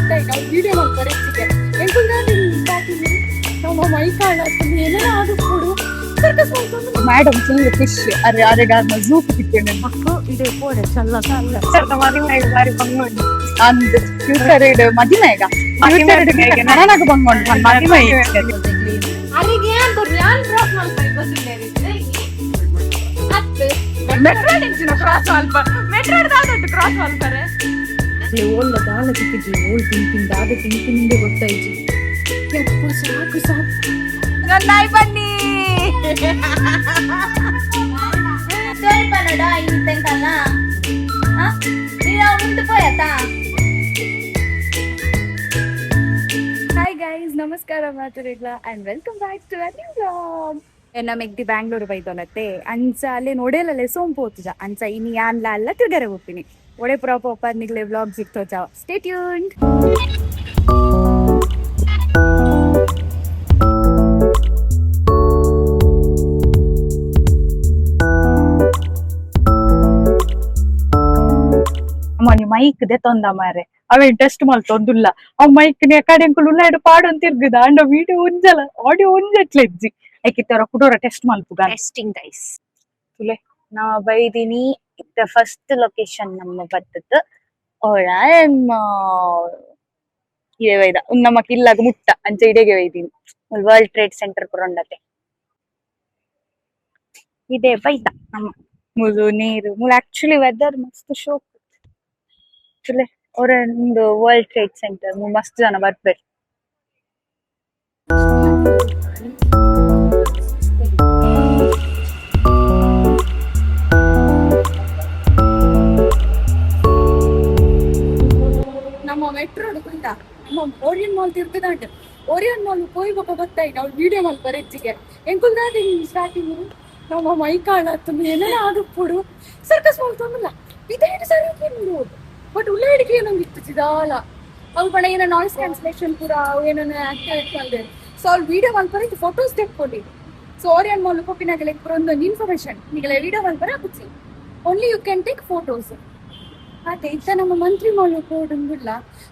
ಗೊತ್ತಾಯ್ತು ಅವ್ರು ವಿಡಿಯೋ ಮಾಡ್ತಾರೆ ಹೆಚ್ಚಿಗೆ. ಸ್ಟಾರ್ಟಿಂಗ್ ನಮ್ಮ ಮೈ ಕಾಳು ಏನೇನೋ ಆಗುತ್ಕೊಡು circus. Madam full fish ಅರೆ ಅರೆ ಗಾರ್ನ ಝೂಕ್ ತಿಕ್ಕೊಂಡು. ಮಕ್ಕಳು ಇದೇ ಪೋಡೆ ಚಲ್ಲ ಚಲ್ಲ. ಬಾರಿ ಬಂಗೊಂಡು ಅಂದ್ ಫ್ಯೂಚರ್ ಇಡು ಮದಿಮೆಗ, ಫ್ಯೂಚರ್ ಇಡು ನನಗ ಬಂಗೊಂಡು ಮದಿಮೆ. ಅರೆಗೆ ಏನ್ ಯಾನ್ ಡ್ರಾಪ್ ಮಾಡ್ತಾರೆ ಬಸ್. ಹತ್ತು ಮೆಟ್ರೋ ಕ್ರಾಸ್ ಅಲ್ಪ ಮೆಟ್ರೋ ಕ್ರಾಸ್ ಅಲ್ಪರೆ. ಓಲ್ಲ ದಾಲ ತಿಕ್ಕಿದ್ವಿ ಓಲ್ ತಿಂತಿಂದ ದಾದ ತಿಂತಿಂದೆ ಗೊತ್ತಾಯ್ತು. ಯಪ್ಪ, ಸಾಕು ಸಾಕು. ನಾಯಿ ಬನ್ನಿ. ತೋಯ್ಪನಡ ಇಂತೆಂಕಲ್ಲ ಉಂಟು ಪೋಯತಾ. ಹಾಯ್ ಗೈಸ್, ನಮಸ್ಕಾರ ಮಾತುರಿಗ್ಲ and welcome back to a new vlog. ನಮಗೆ ಬ್ಯಾಂಗ್ಳೂರ್ ಬೈದೊಲತ್ತೆ ಅಂಚ ಅಲ್ಲೇ ನೋಡೇಲಲ್ಲೇ ಸೋಂಪು ಹೋಗ್ತದ ಅಂಚ ಇನಿ ಯಾನ್ಲ ಅಲ್ಲ ತಿರ್ಗರೆ ಹೋಗ್ತೀನಿ. ಒಡೆ ಪುರ ಪೋಪ ನಿಗ್ಲೆ ವ್ಲಾಗ್ ಸಿಕ್ತೋ ಚಾವ್. Stay tuned. ಅಮ್ಮನಿ mic ದೆತ್ತೊಂದ ಮಾರೆ, ಅವೇನ್ ಟೆಸ್ಟ್ ಮಲ್ತೊಂದುಲ್ಲ. ಅವ್ ಮೈಕ್ ನೆ ಕಡೆ ಅಂಕುಲು ಉಲ್ಲ ಎಡು ಪಾಡೊಂದು ತಿರ್ಗುದ. ಅಂಡ ವಿಡಿಯೋ ಒಂಜಲ ಆಡಿಯೋ ಒಂಜೆಟ್ಲ ಇಜ್ಜಿ. ಐಕಿತ್ತವರ ಕುಡೋರ ಟೆಸ್ಟ್ ಮಲ್ಪುಗ. Testing guys. ತುಲೆ. ನಾ ಬೈದಿನಿ ಇತ್ತ ಫಸ್ಟ್ ಲೊಕೇಶನ್ ನಮ್ಮ ಬತ್ತದ ಓಳ ಇದೇ ವೈದ ನಮ್ಮ ಕಿಲ್ಲಾಗ ಮುಟ್ಟ ಅಂಚ ಇಡೆಗೆ ಒಯ್ದೀನಿ. World trade centre ಪುರಂಡತೆ ಇದೆ ಬೈದ ನಮ್ಮ. ಮುಲು ನೀರು ಮುಲು ಆಕ್ಚುಲಿ ವೆದರ್ ಮಸ್ತ್ ಶೋಕ್. ತುಲೆ ಒಂದು world trade centre. ಮಸ್ತ್ ಜನ ಬರ್ಬೇಕು. ನಮ್ಮ ಮೆಟ್ರೋ ಕುಂತ ನಮ್ಮ ಓರಿಯನ್ ಮಾಲ್ ತಿರ್ಗದಾಂಟ್. ಓರಿಯನ್ ಮಾಲ್ ಪೋಯಿ ಬೊಕ್ಕ ಗೊತ್ತಾಯ್ತು ಅವ್ರು ವಿಡಿಯೋ ಮಲ್ಪರೆ ಹೆಚ್ಚಿಗೆ. ಎಂಕುಲ್ದಾದ ಸ್ಟಾರ್ಟಿಂಗ್ ನಮ್ಮ ಮೈ ಕಾಳು ಏನೇನೋ ಆಗುತ್ಕೊಡು ಸರ್ಕಸ್ ಮಲ್ತೊಂದಿಲ್ಲ. ಇದೇನು ಸರಿ ಬಟ್ ಉಲ್ಲ ಹಿಡಿಕೆ ಏನೊಂದು ಇತ್ತು ದಾಲ ಅವು ಬಣ ಏನೋ ನಾಯ್ಸ್ ಕ್ಯಾನ್ಸಲೇಷನ್ ಪೂರ ಅವು ಏನೋ ಆಕ್ಟಿವೇಟ್ ಮಾಡಿದೆ. ಸೊ ಅವ್ರು ವಿಡಿಯೋ ಮಲ್ಪರೆ ಫೋಟೋಸ್ ತೆಕ್ಕೊಳ್ಳಿ. So Orion mall ಪೋಪಿನಾಗಲೆ ಪೂರ ಒಂದೊಂದು ಇನ್ಫಾರ್ಮೇಶನ್ ನಿಗಲೆ ವಿಡಿಯೋ ಮಲ್ಪರೆ ಆಪುಚಿ, only you can take photos. ಅದೇ ಇತ್ತ ನಮ್ಮ ಮಂತ್ರಿ ಮಾಲ್ ಪೋಡುಂದುಲ್ಲ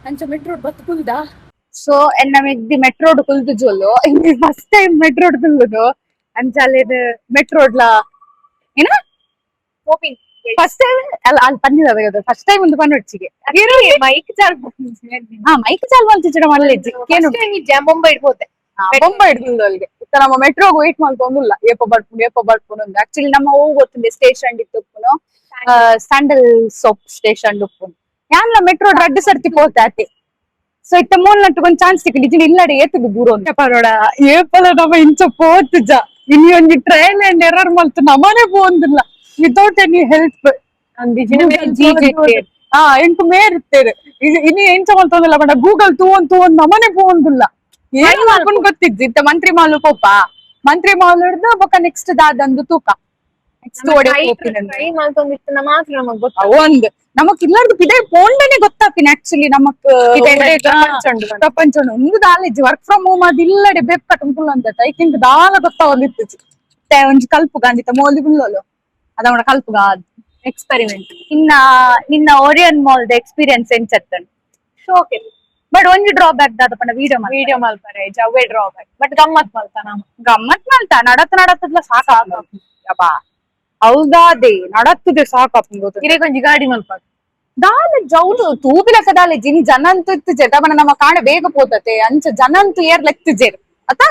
ಅಂಚ ಮೆಟ್ರೋ ಬತ್ಕುಲ್ದ. ಸೊ ಎನ್ನ ಮೆಗ್ದಿ ಮೆಟ್ರೋಡ್ ಕುಲ್ದು ಜೋಲು. First time ಮೆಟ್ರೋಡ್ ಕುಲ್ಲುದು. ಅಂಚ ಅಲ್ಲಿದ್ ಮೆಟ್ರೋಡ್ಲ ಏನ ಫಸ್ಟ್ ಟೈಮ್ ಅಲ್ಲ ಅಲ್ಲಿ ಪನ್ನಿದ ಫಸ್ಟ್ ಟೈಮ್ ಒಂದು ಪನ್ನುಚ್ಚಿಗೆ. ಮೈಕ್ ಚಾಲ್. ಹಾ, ಮೈಕ್ ಚಾಲ್ ಮಲ್ತಿಚ್ಚಡ ಮಲ್ಲೆಜ್ಜಿ ಕೇನು. ಬೊಂಬೈ ಇಡ್ಬೋದೆ. ಬೊಂಬೈ ಹಿಡ್ದು ಅಲ್ಲಿಗೆ. ಇತ್ತ ನಮ್ಮ ಮೆಟ್ರೋಗ್ ವೇಟ್ ಮಾಡ್ಕೊಂಡುಲ್ಲ, ಏಪ ಬರ್ಪುಂಡು ಏಪ ಬರ್ಪುಂಡು ಅಂದ್. ಆಕ್ಚುಲಿ ನಮ್ಮ ಹೋಗ್ ಗೊತ್ತುಂಡೆ ಸ್ಟೇಷನ್ ಇತ್ತು, sandal soap station ಉಪ್ಪುಂಡು. ಯಾನ್ಲ ಮೆಟ್ರೋ ರಡ್ಡು ಸರ್ತಿ ಪೋತೆ. ಸೊ ಇತ್ತ ಮೂಲ್ ನಟ್ಟು ಒಂದ್ ಚಾನ್ಸ್ ತಿಕ್ಕಂಡು ಇಜ್ಜಿಂಡ ಇಲ್ಲಡೆ ಏತುದು ದೂರ ಪರೋಡ ಏಪಲ ನಮ್ಮ ಇಂಚ ಪೋತುಜ. ಇನಿ ಒಂಜಿ trial and error ಮಲ್ತು ನಮನೆ ಪೋಂದಿಲ್ಲ without any help. ಆ ಎಂಟು ಮೇರ್ ಇತ್ತೇರು ಇನಿ ಎಂಚ ಮಲ್ತೊಂದಿಲ್ಲ ಪಂಡ ಗೂಗಲ್ ತೂವೊಂದ್ ತೂವೊಂದ್ ನಮನೆ ಪೋಂದಿಲ್ಲ. ಏನ್ ಮಾಡ್ಕೊಂಡು ಗೊತ್ತಿಜ್ಜಿ. ಇತ್ತ ಮಂತ್ರಿ ಮಾಲು ಪೋಪ, ಮಂತ್ರಿ ಮಾಲ್ ಹಿಡ್ದು ಬೊಕ್ಕ ನೆಕ್ಸ್ಟ್ ದಾದಂದು ತೂಕ ನೆಕ್ಸ್ಟ್ ಒಡೆ ಪೋಪಿನ. ಟ್ರೈ ಮಾಡ್ಕೊಂಡಿತ್ತು ಮಾತ್ರ ನಮಗ್ ಗೊತ್ತ. ಒಂದ್ ನಮಕ್ ಇಲ್ಲಾರ್ದು ಪಿದೆ ಪೋಂಡನೆ ಗೊತ್ತಾಪಿನ ಆಕ್ಚುಲಿ ನಮಕ್. ಪ್ರಪಂಚ ಒಂದು ದಾಲೇಜ್ work from home ಅದಿಲ್ಲಡೆ ಬೆಪ್ಪ ಟುಂಕುಲ್ ಅಂತ I think ದಾಲ ಗೊತ್ತಾವೊಂದಿತ್ತು. ಒಂಜಿ ಕಲ್ಪು ಗಾಂಧಿತ ಮೋಲಿ ಬುಲ್ಲೋಲು ಅದವಣ ಕಲ್ಪುಗ ಎಕ್ಸ್ಪೆರಿಮೆಂಟ್. ಇನ್ನ ನಿನ್ನ Orion mall experience ಎಂಚತ್ತನ್? ಶೋಕ್. But ಒಂಜಿ ಡ್ರಾಬ್ಯಾಕ್ ದಾದ ಪಂಡ ವಿಡಿಯೋ. ವಿಡಿಯೋ ಮಲ್ಪರೆ ಅವೇ ಡ್ರಾಬ್ಯಾಕ್, ಬಟ್ ಗಮ್ಮತ್ ಮಲ್ತ ನಮ್ಮ. ಗಮ್ಮತ್ ಮಲ್ತ ನಡತ್ ನಡತ್ತದ್ಲ ಸಾಕ ಅಬ್ಬಾ ಹೌದಾದೆ ನಡತ್ತದೆ ಸಾಕಪ್ಪ. ಇರೆಗ್ ಒಂಜಿ ಗಾಡಿ ಮಲ್ಪ. ದಾಲ ಜೌಲು ತೂಬಿಲಕ ದಾಲೆ ಜಿನಿ ಜನ ಅಂತೂ ಇತ್ತು ಜೆ ನಮ್ಮ ಕಾಣ ಬೇಗ ಪೋತತೆ ಅಂಚ ಜನ ಅಂತೂ ಏರ್ ಲೆಕ್ತಿಜೇರ್ ಅತ.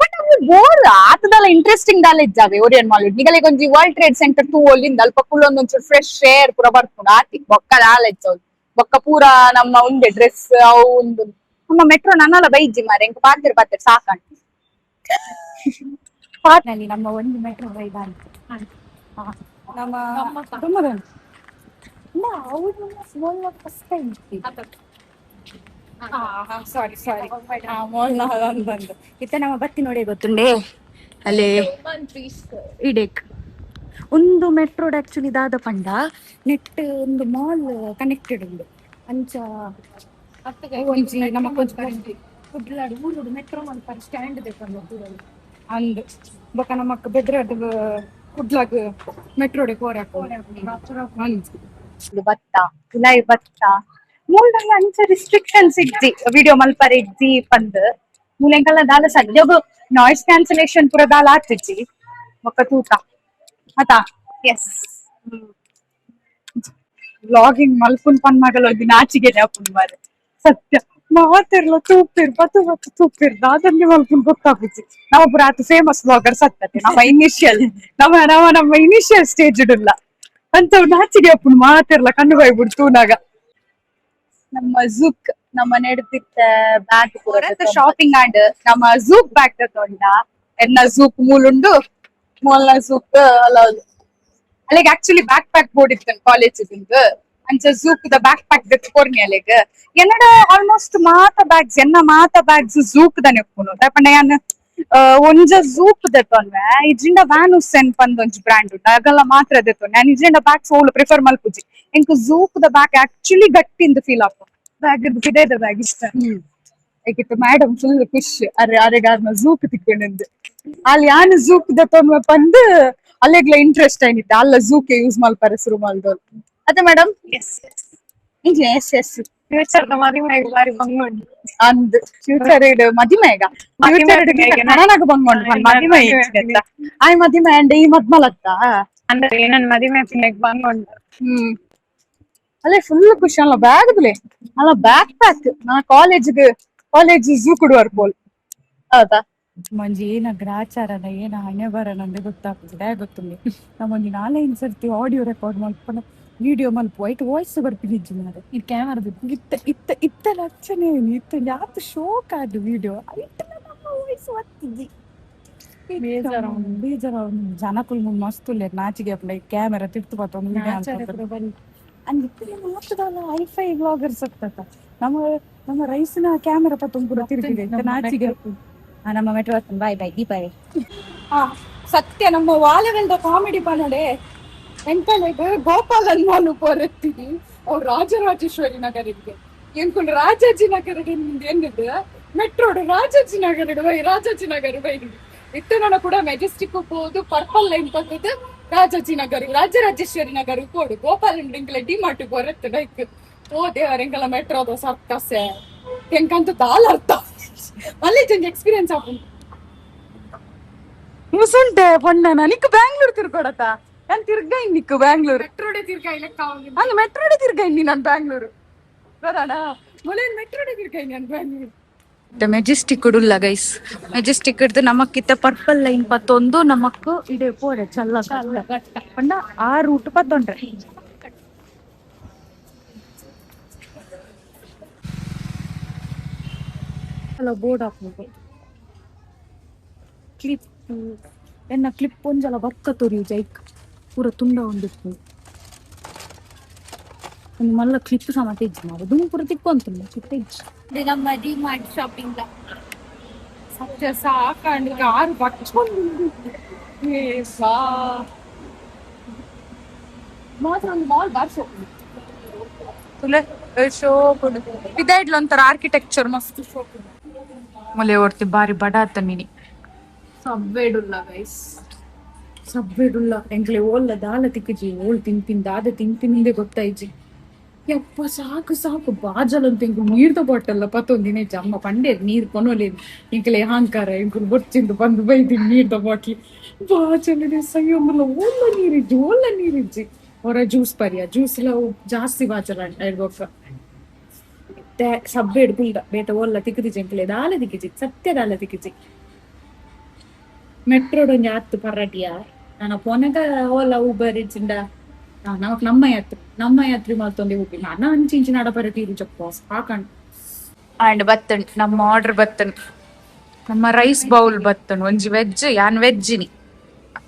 ಬಟ್ ಅವು ಬೋರ್ ಆತದಲ್ಲ. ಇಂಟ್ರೆಸ್ಟಿಂಗ್ ದಾಲ ಇಜ್ಜಾವೆ ಓರಿಯನ್ ಮಾಲ್. ನಿಗಲಿಗೆ ಒಂಜಿ world trade centre ತೂ ಒಲ್ಲಿಂದ ಅಲ್ಪ ಕುಲ್ಲೊಂದು ಒಂಚೂರು ಫ್ರೆಶ್ ಏರ್ ಪೂರ ಬರ್ಪುಂಡು ಆತಿ. ಬೊಕ್ಕ ದಾಲ ಇಜ್ಜೌಲು ಬೊಕ್ಕ ಪೂರ ನಮ್ಮ ಉಂಡೆ ಡ್ರೆಸ್ ಅವು ಒಂದು ನಮ್ಮ ಮೆಟ್ರೋ ನನ್ನಲ್ಲ ಬೈಜಿ ಮಾರೆ ಎಂಕ್ ಪಾತೆರ್ ಪಾತೆರ್ ಸಾಕಂಡ್. ನಲ್ಲಿ ನಮ್ಮ ಒಂದು ಮೆಟ್ರೋ ಬೈದ ನಮ್ಮ ಅವ್ರು first time. ಸಾರಿ ಸಾರಿ, ಮಾಲ್ ಬಂದು ಇತ್ತ ನಮ್ಮ ಬತ್ತಿ ನೋಡಿ ಗೊತ್ತುಂಡೆ ಅಲ್ಲೇ ಇಡೇಕ್ ಒಂದು ಮೆಟ್ರೋಡ್ ಆಕ್ಚುಲಿ ದಾದ ಪಂಡ ನೆಟ್ ಒಂದು ಮಾಲ್ ಕನೆಕ್ಟೆಡ್ ಉಂಡು. ಅಂಚ ಒಂಜಿ ನಮ್ಮ ಒಂಜಿ ಕುಡ್ಲಾಡು ಊರುಡು ಮೆಟ್ರೋ ಮಲ್ಪರೆ ಸ್ಟ್ಯಾಂಡ್ ದೆಪ್ಪಂದು ಅಂದ್ ಬೊಕ ನಮಕ್ ಬೆದ್ರಡ್ ಕುಡ್ಲಾಗ್ ಮೆಟ್ರೋಡೆ ಕೋರಾಕ ಅಂದ್. ಭತ್ತ ಉಲಾಯಿ ಭತ್ತ. ಮೂಲದಲ್ಲ ಅಂಚ ರಿಸ್ಟ್ರಿಕ್ಷನ್ಸ್ ಇಜ್ಜಿ ವಿಡಿಯೋ ಮಲ್ಪರೆ ಇಜ್ಜಿ ಪಂದ್ ಮೂಲೆಂಕಲ್ಲ ದಾಲ ಸದ್ಯಗು ನಾಯ್ಸ್ ಕ್ಯಾನ್ಸಲೇಷನ್ ಪೂರ ದಾಲ ಆತಿಜ್ಜಿ ಬೊಕ್ಕ ತೂತ ಅತಾ. ಎಸ್. ವ್ಲಾಗಿಂಗ್ ಮಲ್ಪುನ್ ಪನ್ಮಗಲ ಒಂಜಿ ನಾಚಿಗೆ ಆಪುಂಡು ಮಾರ್ರೆ. ಸತ್ಯ ಮಾತೆರ್ಲ ತೂಪೆರ್, ಬತ್ತು ಬತ್ತು ತೂಪೆರ್, ದಾದನ್ನೇ ಮಲ್ಪುನ್ ಗೊತ್ತಾಪುಜಿ. ನಾವು ಪೂರ ಆತ್ ಫೇಮಸ್ ವ್ಲಾಗರ್ಸ್ ಅತ್ತತೆ. ನಮ್ಮ ಇನಿಷಿಯಲ್ ನಮ್ಮ ನಮ್ಮ ನಮ್ಮ ಇನಿಷಿಯಲ್ ಸ್ಟೇಜ್ ಇಡುಲ್ಲ ಅಂತ ನಾಚಿಗೆ ಆಪುಂಡು, ಮಾತೆರ್ಲ ಕಣ್ಣು ಬಾಯ್ ಬಿಡು ತೂನಾಗ. ನಮ್ಮ ಜುಕ್ ನಮ್ಮ ನೆಡ್ದಿತ್ತ ಬ್ಯಾಗ್ ಶಾಪಿಂಗ್ ಆಂಡ್ ನಮ್ಮ ಜೂಕ್ ಬ್ಯಾಗ್ ತಗೊಂಡ. ಎನ್ನ ಜೂಕ್ ಮೂಲುಂಡು, ಮೊಲ್ಲ ಜೂಕ್ ಅಲ್ಲ. ಅಲ್ಲಿಗೆ ಆಕ್ಚುಲಿ ಬ್ಯಾಕ್ ಪ್ಯಾಕ್ ಬೋರ್ಡ್ ಇತ್ತು ಕಾಲೇಜ್ ಅಂಚ ಜೂಕ್ ದ ಬ್ಯಾಕ್ ಪ್ಯಾಕ್ ದೆತ್ತ್ ಕೊರ್ನಿ ಅಲೆಗ್. ಎನ್ನಡ ಆಲ್ಮೋಸ್ಟ್ ಮಾತ ಬ್ಯಾಗ್ಸ್, ಎನ್ನ ಮಾತ ಬ್ಯಾಗ್ಸ್ ಜೂಕ್ ದ ನೆಪ್ಪುನು. ದಾಯೆ ಯಾನ್ ಒಂಜ ಜೂಕ್ ದೆತ್ತೊನ್ವೆ, ಇಜ್ಜಿಂಡ ವ್ಯಾನ್ ಹುಸೇನ್ ಪಂದ್ ಒಂಜಿ ಬ್ರಾಂಡ್ ಉಂಡು, ಅಗಲ ಮಾತ್ರ ದೆತ್ತೊನ್ವೆ. ಯಾನ್ ಇಜ್ಜಿಂಡ ಬ್ಯಾಗ್ಸ್ ಓಲು ಪ್ರಿಫರ್ ಮಲ್ಪುಜಿ. ಎಂಕ್ ಜೂಕ್ ದ ಬ್ಯಾಗ್ ಆಕ್ಚುಲಿ ಗಟ್ಟಿ ಫೀಲ್ ಆಪುಂಡು. ಬ್ಯಾಗ್ ಪಿದೈದ ಬ್ಯಾಗ್ ಇಷ್ಟ. ಏಕಿತ್ತು ಮೇಡಮ್ ಫುಲ್ ಖುಷ್, ಅರೆ ಅರೆಗಾರ್ನ ಝೂಕ್ ತಿಕ್ಕೊಂಡೆಂದು. ಅಲ್ಲಿ ಯಾನ್ ಝೂಕ್ ದೆತ್ತೊನ್ವೆ ಪಂದ್ ಅಲ್ಲೆಗ್ಲ ಇಂಟ್ರೆಸ್ಟ್ ಆಯ್ನಿತ್ತೆ. ಅಲ್ಲ ಝೂಕೆ ಯೂಸ್ ಮಲ್ಪರೆ ಶುರು ಮಲ್ದೋಲ್ ಅದೇ ಮೇಡಮ್. ಎಸ್. ಇಂಚ ಎಸ್ ಎಸ್. ಫ್ಯೂಚರ್ ದ ಮದಿಮೆಗ್ ಬಾರಿ ಬಂಗ ಉಂಡು. ಅಂದ್ ಫ್ಯೂಚರ್ ಇಡ್ ಮದಿಮೆಗ ಫ್ಯೂಚರ್ ಕಣನಾಗ ಬಂಗೊಂಡು ಮದಿಮೆ ಆಯ್ ಮದಿಮೆ ಅಂಡ್ ಈ ಮದ್ಮಲತ್ತ. ಅಂದ್ರೆ ನನ್ ಮದಿಮೆ ಪಿನ್ನೆಗ್ ಬಂಗ ಉಂಡು. ಅಲ್ಲೇ ಫುಲ್ ಖುಷಿ ಅಲ್ಲ ಬ್ಯಾಗ್ಲೆ ಅಲ್ಲ ಬ್ಯಾಕ್ ಪ್ಯಾಕ್. ನಾ ಕಾಲೇಜ್ಗೆ ಕಾಲೇಜ್ ಝೂ ಕೊಡುವರ್ ಪೋಲ್ ಹೌದಾ? ಮಂಜಿ ಏನ ಗ್ರಾಚಾರನ ಏನ ಹಣೆ ಬರನಂದು ಗೊತ್ತಾಗ್ತದೆ, ಗೊತ್ತುಂಡು. ನಮ್ಮೊಂಜಿ ನಾಲೈನ್ ಸರ್ತಿ ಆಡಿಯೋ ರೆಕಾರ್ಡ್ ಮಲ್ಪುನ, ವಿಡಿಯೋ ಮಲ್ಪ, ಐಟ್ ವಾಯ್ಸ್ ಬರ್ಪಿನಿಜ್ಜಿ ಮಾರ್ರೆ. ಈ ಕ್ಯಾಮರಾ ಇತ್ತ ಇತ್ತ ಇತ್ತ ಲಕ್ಷಣ ಇತ್ತ ಯಾತ್ ಶೋಕ್ ಆದ್ ವಿಡಿಯೋ ಐಟ್ ನಮ್ಮ ವಾಯ್ಸ್ ಬತ್ತಿಜ್ಜಿ. ಬೇಜಾರಾವುಂಡು. ಬೇಜಾರಾವುಂಡು. ಜನಕುಲು ಮುಲ್ ಮಸ್ತ್ ಉಲ್ಲೆರ್, ನಾಚಿಗೆ ಆಪುಂಡು ಕ್ಯಾಮೆರಾ ತಿರ್ತ್ ಪತ್ತೊಂದು ವಿಡಿಯೋ ಮಲ್ಪೊಂದು. ಅಂದ್ ಇತ್ತೆ ಮಾತದಾಲ ಹೈಫೈ ವ್ಲಾಗರ್ಸ್ ಅತ್ತತ. ನಮ್ಮ ನಮ್ಮ ರೈಸ್ನ ಕ್ಯಾಮೆರಾ ಪತ್ತೊಂದು ಪೂರ ತಿರುಗಿದೆ ಇತ್ತೆ, ನಾಚಿಗೆ ಆಪುಂಡು. ನಮ್ಮ ಮೆಟ್ರೋ ಬಾಯ್ ಬಾಯ್ ದೀಪಾವಳಿ. ಆ, ಸತ್ಯ ನಮ್ಮ ವಾಲವೆಲ್ದ ಕಾಮಿಡಿ ಪನಡೆ. ಎಂಕಲೆಗ್ ಗೋಪಾಲನ್ ಮಾಲು ಪೋರತ್ತೀನಿ, ಅವ್ರು ರಾಜರಾಜೇಶ್ವರಿ ನಗರಕ್ಕೆ, ಎಂಕುಲು ರಾಜಾಜಿ ನಗರ ಎನ್ನಿದ್ ಮೆಟ್ರೋಡು ರಾಜಾಜಿ ನಗರ ಬೈ ರಾಜಾಜಿ ನಗರ ಬೈ. ಇತ್ತೆ ಕೂಡ ಮೆಜೆಸ್ಟಿಕ್ ಪೋದು ಪರ್ಪಲ್ ಲೈನ್ ಪತ್ತದು ರಾಜಾಜಿ ನಗರ ರಾಜರಾಜೇಶ್ವರಿ ನಗರ ಪೋಡು. ಗೋಪಾಲನ್ ಎಂಕಲೆ ಡಿ ಮಾರ್ಟ್ ಪೋರತ್ತು ಬೈಕ್. ಓ ದೇವರ, ಎಂಕಲ ಮೆಟ್ರೋದ ಸರ್ಕಸ್ ಎಂಕಂತೂ ದಾಲ ಅರ್ಥ ಅಲ್ಲಿ ಎಕ್ಸ್ಪೀರಿಯನ್ಸ್ ಆಪುಂಡು. ಮುಸುಂಟೆ ಪೊಣ್ಣ, ನಿಕ್ ಬ್ಯಾಂಗ್ಳೂರ್ ತಿರ್ಕೊಡತ? ನಾನು ತಿರ್ಗ ನಿಕ್ಕು ಬ್ಯಾಂಗ್ಳೂರ್. ಮೆಟ್ರೋಡೆ ತಿರ್ಗಾ ಇಲ್ಲ. ಅಂದ್ ಮೆಟ್ರೋಡೆ ತಿರ್ಗ ಇನ್ನಿ ನಾನು ಬ್ಯಾಂಗ್ಳೂರು ಬರೋಣ ಮೊಲೇನ್ ಮೆಟ್ರೋಡೆ ತಿರ್ಗ ನಾನು ಬ್ಯಾಂಗ್ಳೂರ್. ಮೆಜೆಸ್ಟಿಕ್ ಉಲ್ಲ ಗೈಸ್. ಮೆಜೆಸ್ಟಿಕ್ ಹಿಡ್ದು ನಮಕ್ಕಿತ್ತ ಪರ್ಪಲ್ ಲೈನ್ ಪತ್ತೊಂದು ನಮಕ್ ಇಡೆ ಪೋರೆ ಚಲ್ಲ ಪಂಡ ಆ ರೂಟ್ ಪತ್ತೊಂಡ್ರೆ. ಅಲ್ಲ ಬೋರ್ಡ್ ಹಾಕ್ಬೇಕು. ಕ್ಲಿಪ್ ಎನ್ನ ಕ್ಲಿಪ್ ಒಂಜಲ ಬರ್ಕ ತೋರಿಯು ಜೈಕ್ ಪೂರ ತುಂಡ ಒಂದಿತ್ತು. ಒಂದು ಮಲ್ಲ ಕ್ಲಿಪ್ ಸಮೇತ ಇಜ್ಜಿ ಮಾರ್ರೆ. ದುಂಬು ಪೂರ ತಿಕ್ಕೊಂತುಂಡು, ಕ್ಲಿಪ್ ಇಜ್ಜಿ. ನಮ್ಮ ಡಿ ಮಾರ್ಟ್ ಶಾಪಿಂಗ್. ಸತ್ಯ ಸಾಕಂಡ್ ಕಾರು ಬಚ್ಚೊಂದು ಸಾ ಮಾತ್ರ ಒಂದು ಮಾಲ್ ಬಾರ್ಸೋ ತುಲೆ ಶೋಕುಂಡು. ಪಿದಾಯ್ಡ್ಲ ಒಂಥರ ಆರ್ಕಿಟೆಕ್ಚರ್ ಮಸ್ತ್ ಶೋಕುಂಡು. ಮೊಲೆ ಓಡ್ತಿ ಬಾರಿ ಬಡ ಆತ ಮಿನಿ. ಸಬ್ವೇಡುಲ್ಲ ಗೈಸ್. ಸಬ್ಬೇಡುಲ್ಲ. ಎಂಕ್ಲೆ ಓಲ್ಲ ದಾಲ ತಿಕ್ಕುಜಿ. ಓಳ್ ತಿನ್ಪಿನ್ ದಾದ ತಿನ್ಪಿನಿಂದೆ ಗೊತ್ತಾಯ್ಜಿ. ಯಪ್ಪ ಸಾಕು ಸಾಕು ಬಾಜಲ್ ಅಂತ. ಎಂಕುಲು ನೀರ್ದ ಬಾಟಲ್ ಪತ್ತೊಂದಿನ ಅಮ್ಮ ಪಂಡೇರ್ ನೀರ್ ಕೊನೊಲಿ. ಎಂಕಲೆ ಅಹಂಕಾರ, ಎಂಕುಲು ಬೊರ್ಚಿಂದು ಬಂದು ಬೈದಿನಿ ನೀರ್ದ ಬಾಟ್ಲಿ ಬಾಜಲ್ ಸಯ್ಯೊಂಬುಲ. ಓಲ್ಲ ನೀರಿಜ್ಜಿ, ಓಲ್ಲ ನೀರಿಜ್ಜಿ. ಹೊರ ಜ್ಯೂಸ್ ಪರಿಯ, ಜ್ಯೂಸ್ ಎಲ್ಲ ಜಾಸ್ತಿ ಬಾಜಲ ಬೊಕ್ಕ ಸಬ್ಬೇಡ್ ಕುಲ್ದ ಬೇತ ಓಲ್ಲ ತಿಕ್ಕುದಿಜಿ. ಎಂಕಲೆ ದಾಲ ತಿಕ್ಕಿಜಿ, ಸತ್ಯ ದಾಲ ತಿಕ್ಕಿಜಿ. ಮೆಟ್ರೋಡ್ ಒಂಜಿ ಆತ್ ಪರಾಟಿಯ ನಾನು ಪೋನಗ ಓಲ ಊಬರ್ ಇಜ್ಜಿಂಡ ನಮಕ್ ನಮ್ಮ ಯಾತ್ರೆ ನಮ್ಮ ಯಾತ್ರೆ ಮಲ್ತೊಂದೆ ಹೋಗಿ. ನಾನು ಅಂಚಿ ಇಂಚಿ ನಡಪರ ತೀರು ಚಪ್ಪ ಸಾಕಂಡ್. ಅಂಡ್ ಬತ್ತಣ್ ನಮ್ಮ ಆರ್ಡರ್ ಬತ್ತಣ್. ನಮ್ಮ ರೈಸ್ ಬೌಲ್ ಬತ್ತಣ್. ಒಂಜಿ ವೆಜ್, ಯಾನ್ ವೆಜ್ಜಿನಿ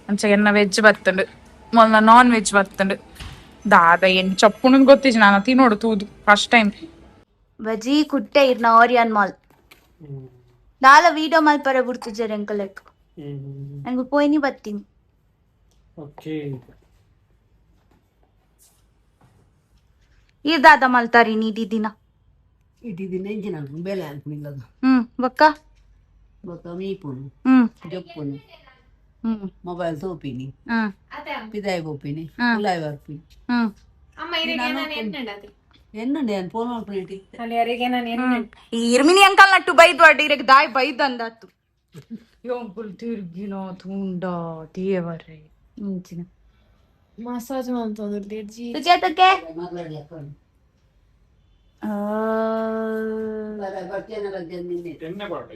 ಅಂಚ ಎನ್ನ ವೆಜ್ ಬತ್ತಂಡು, ಮೊಲ್ಲ ನಾನ್ ವೆಜ್ ಬತ್ತಂಡು. ದಾದ ಏನ್ ಚಪ್ಪುಣನ್ ಗೊತ್ತಿಜಿ, ನಾನು ತಿನ್ನೋಡು ತೂದು ಫಸ್ಟ್ ಟೈಮ್. ಬಜಿ ಕುಟ್ಟೆ ಇರ್ನ ಓರಿಯನ್ ಮಾಲ್ ದಾಲ ವೀಡಿಯೋ ಮಲ್ಪರೆ ಬುಡ್ತಿಜೆರ್ ಎಂಕಲೆಗ್. ನಂಗೆ ಪೋಯಿನಿ ಬತ್ತೀನಿ. ಓಕೆ. ಈರ್ ದಾದ ಮಲ್ತಾರಿ ಇಡೀ ದಿನ? ಇಡೀ ದಿನ ಇಂಚಿನ ಬೇಲೆ ಅನ್ಪುನಿಲ್ಲದು. ಬೊಕ್ಕ? ಬೊಕ್ಕ ಮೀಪುನು, ಜಪ್ಪುನು, ಮೊಬೈಲ್ ತೋಪಿನಿ, ಪಿದಾಯಿ ಪೋಪಿನಿ, ಉಲಾಯಿ ಬರ್ಪಿನಿ. ಹ್ಮ್. ಅಮ್ಮ ಇರೆಗೆ ನಾನು ಎನ್ನಡದೆ. ಎನ್ನುಂಡೆ ನಾನು ಫೋನ್ ಮಾಡ್ಕೊಂಡು ಅಲ್ಲಿ ನಾನು ಎನ್ನ ಈ ಇರ್ಮಿನಿ ಅಂಕಲ್ ನಟ್ಟು ಬೈದು ಅಡ್ಡಿ ಇರಕ್ ದಾಯ್ ಬೈದ್ ಅಂದಾತು. ಯೋಂಕುಲ್ ತಿರ್ಗಿನ ತುಂಡ ದೇವರೇ ಮುಂಚಿನ ಮಸಾಜ್ ಮಾಡ್ತಂದ್ರೆ ಜಿ. ಸುಜಾತಕ್ಕೆ ಎಣ್ಣೆ ಪಾಡ.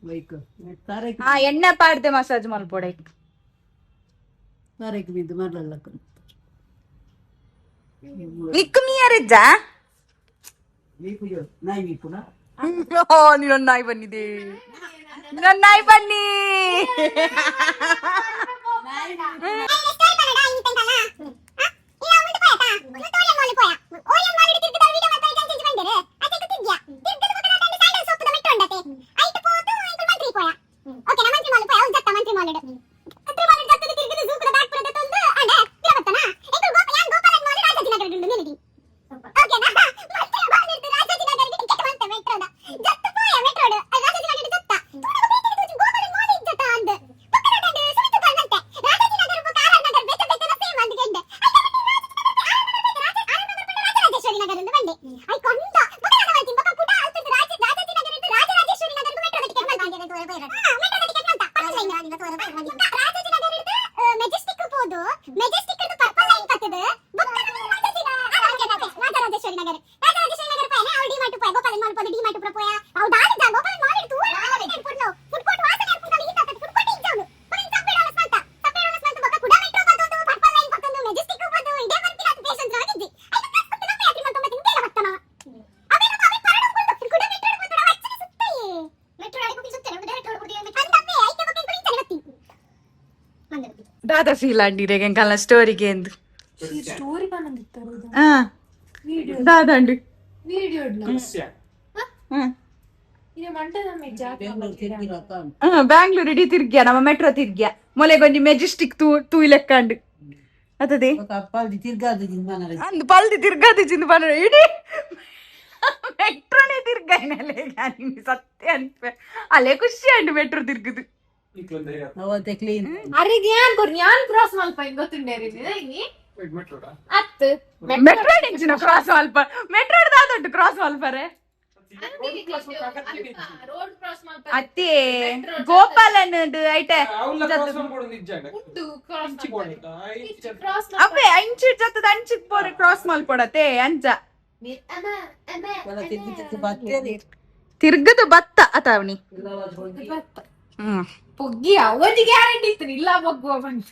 ಬೈಕ್ ತಾರಕ್. ಹಾ, ಎಣ್ಣೆ ಪಾಡ್ದೆ ಮಸಾಜ್ ಮಲ್ಪೊಡೆ. ತಾರಕ್ ಬಿದ್ದು ಮರಲಕ್ಕ. ನಿಕ್ಕು ಮೀಯರಿಜ್ಜ? ನಾಯಿ ಮೀಪುನ. ನೀನೊಂದು ನಾಯಿ ಬಂದಿದೆ, ನನ್ನ ನಾಯಿ ಬನ್ನಿ. ದಾದಾ ಫೀಲ್ ಅಂಡಿರೆ ಎಂಕಲ್ನ ಸ್ಟೋರಿಗೆ ಎಂದು. ಸ್ಟೋರಿ ಬಂದಿತ್ತು. ಹಾ, ದಾದಂಡಿ. ವಿಡಿಯೋ. ಹ್ಮ್. ಇದು ಮಂಟ ನಮ್ಮ ಜಾಗ. ಬೆಂಗಳೂರು ತಿರುಗಿರತ್ತ. ಬ್ಯಾಂಗ್ಳೂರ್ ಇಡೀ ತಿರ್ಗ್ಯಾ ನಮ್ಮ, ಮೆಟ್ರೋ ತಿರ್ಗ್ಯಾ, ಮೊಲೆಗೊಂಜಿ ಮೆಜೆಸ್ಟಿಕ್ ತೂ ತೂ ಲೆಕ್ಕಂಡು ಅತದೆ. ಅಪ್ಪಾಜಿ ತಿರ್ಗಾದು ಮನ. ಅಂದ್ ಪಲ್ದಿ ತಿರ್ಗಾದಿ ಚಿಂದು ಪನ ಇಡೀ ಮೆಟ್ರೋನೇ ತಿರ್ಗಾಯಿನಲೆ. ಸತ್ಯ ಅನ್ಪೆ ಅಲ್ಲೇ ಖುಷಿ ಅಂಡು ಮೆಟ್ರೋ ತಿರ್ಗುದು. ಅವತ್ತೆ ಕ್ಲೀನ್. ಅರೆಗೆ ಯಾನ್ ಕೊರ್ ಯಾನ್ ಕ್ರಾಸ್ ಮಲ್ಪ ಗೊತ್ತುಂಡೇರಿ ಇನಿ. ಅತ್. ಮೆಟ್ರೋ ಎಂಚಿನ ಕ್ರಾಸ್ ಅಲ್ಪ? ಮೆಟ್ರೋ ದಾದೊಟ್ಟು ಕ್ರಾಸ್ ಅಲ್ಪರೆ. ರೋಡ್ ಕ್ರಾಸ್ ಮಲ್ಪ. ಅತ್ತೆ, ಗೋಪಾಲನ್ ಐಟೆ. ಉಂಡು ಕ್ರಾಸ್ ಕ್ರಾಸ್. ಅವೇ ಅಂಚು ಜೊತೆ ಅಂಚಿಗ್ ಪೋರೆ ಕ್ರಾಸ್ ಮಲ್ಪೊಡತೆ ಅಂಚ. ತಿರ್ಗಿ ಬರ್ತೇನೆ. ತಿರ್ಗದು ಬತ್ತ ಅತಾವಣಿ. ಹ್ಮ್. ಪೊಗ್ಗಿ, ಅವಧಿ ಗ್ಯಾರಂಟಿ ಇತ್ತು ಇಲ್ಲ ಬೊಗ್ಗುವ ಬಂತು.